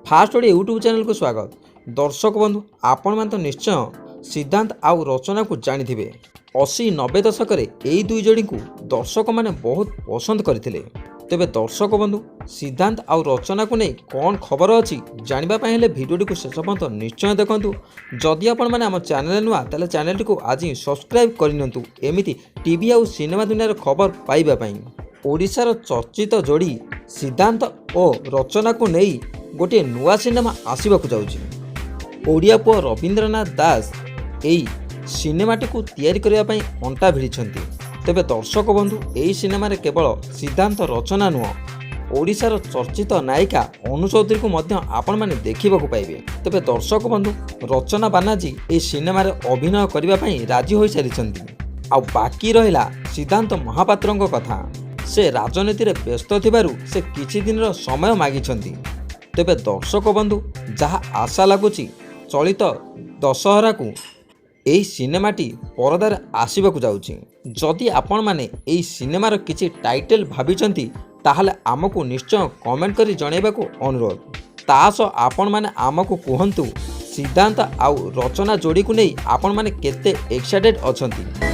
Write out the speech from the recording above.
First Odia YouTube ଚ୍ୟାନେଲକୁ ସ୍ୱାଗତ। ଦର୍ଶକ ବନ୍ଧୁ, ଆପଣମାନେ ତ ନିଶ୍ଚୟ ସିଦ୍ଧାନ୍ତ ଆଉ ରଚନାକୁ ଜାଣିଥିବେ। 80-90 ଦଶକରେ ଏଇ ଦୁଇ ଯୋଡ଼ିଙ୍କୁ ଦର୍ଶକମାନେ ବହୁତ ପସନ୍ଦ କରିଥିଲେ। ତେବେ ଦର୍ଶକ ବନ୍ଧୁ, ସିଦ୍ଧାନ୍ତ ଆଉ ରଚନାକୁ ନେଇ କ'ଣ ଖବର ଅଛି, ଜାଣିବା ପାଇଁ ହେଲେ ଭିଡ଼ିଓଟିକୁ ଶେଷ ପର୍ଯ୍ୟନ୍ତ ନିଶ୍ଚୟ ଦେଖନ୍ତୁ। ଯଦି ଆପଣମାନେ ଆମ ଚ୍ୟାନେଲରେ ନୂଆ, ତାହେଲେ ଚ୍ୟାନେଲଟିକୁ ଆଜି ସବସ୍କ୍ରାଇବ୍ କରିନିଅନ୍ତୁ ଏମିତି ଟିଭି ଆଉ ସିନେମା ଦୁନିଆର ଖବର ପାଇବା ପାଇଁ। ଓଡ଼ିଶାର ଚର୍ଚ୍ଚିତ ଯୋଡ଼ି ସିଦ୍ଧାନ୍ତ ଓ ରଚନାକୁ ନେଇ ଗୋଟିଏ ନୂଆ ସିନେମା ଆସିବାକୁ ଯାଉଛି। ଓଡ଼ିଆ ପୁଅ ରବୀନ୍ଦ୍ରନାଥ ଦାସ ଏଇ ସିନେମାଟିକୁ ତିଆରି କରିବା ପାଇଁ ଅଣ୍ଟା ଭିଡ଼ିଛନ୍ତି। ତେବେ ଦର୍ଶକ ବନ୍ଧୁ, ଏହି ସିନେମାରେ କେବଳ ସିଦ୍ଧାନ୍ତ ରଚନା ନୁହଁ, ଓଡ଼ିଶାର ଚର୍ଚ୍ଚିତ ନାୟିକା ଅନୁ ଚୌଧୁରୀକୁ ମଧ୍ୟ ଆପଣମାନେ ଦେଖିବାକୁ ପାଇବେ। ତେବେ ଦର୍ଶକ ବନ୍ଧୁ, ରଚନା ବାନାର୍ଜୀ ଏହି ସିନେମାରେ ଅଭିନୟ କରିବା ପାଇଁ ରାଜି ହୋଇସାରିଛନ୍ତି। ଆଉ ବାକି ରହିଲା ସିଦ୍ଧାନ୍ତ ମହାପାତ୍ରଙ୍କ କଥା। ସେ ରାଜନୀତିରେ ବ୍ୟସ୍ତ ଥିବାରୁ ସେ କିଛି ଦିନର ସମୟ ମାଗିଛନ୍ତି। ତେବେ ଦର୍ଶକ ବନ୍ଧୁ, ଯାହା ଆଶା ଲାଗୁଛି, ଚଳିତ ଦଶହରାକୁ ଏହି ସିନେମାଟି ପରଦାରେ ଆସିବାକୁ ଯାଉଛି। ଯଦି ଆପଣମାନେ ଏହି ସିନେମାର କିଛି ଟାଇଟେଲ୍ ଭାବିଛନ୍ତି, ତାହେଲେ ଆମକୁ ନିଶ୍ଚୟ କମେଣ୍ଟ କରି ଜଣାଇବାକୁ ଅନୁରୋଧ। ତା ସହ ଆପଣମାନେ ଆମକୁ କୁହନ୍ତୁ, ସିଦ୍ଧାନ୍ତ ଆଉ ରଚନା ଯୋଡ଼ିକୁ ନେଇ ଆପଣମାନେ କେତେ ଏକ୍ସାଇଟେଡ୍ ଅଛନ୍ତି।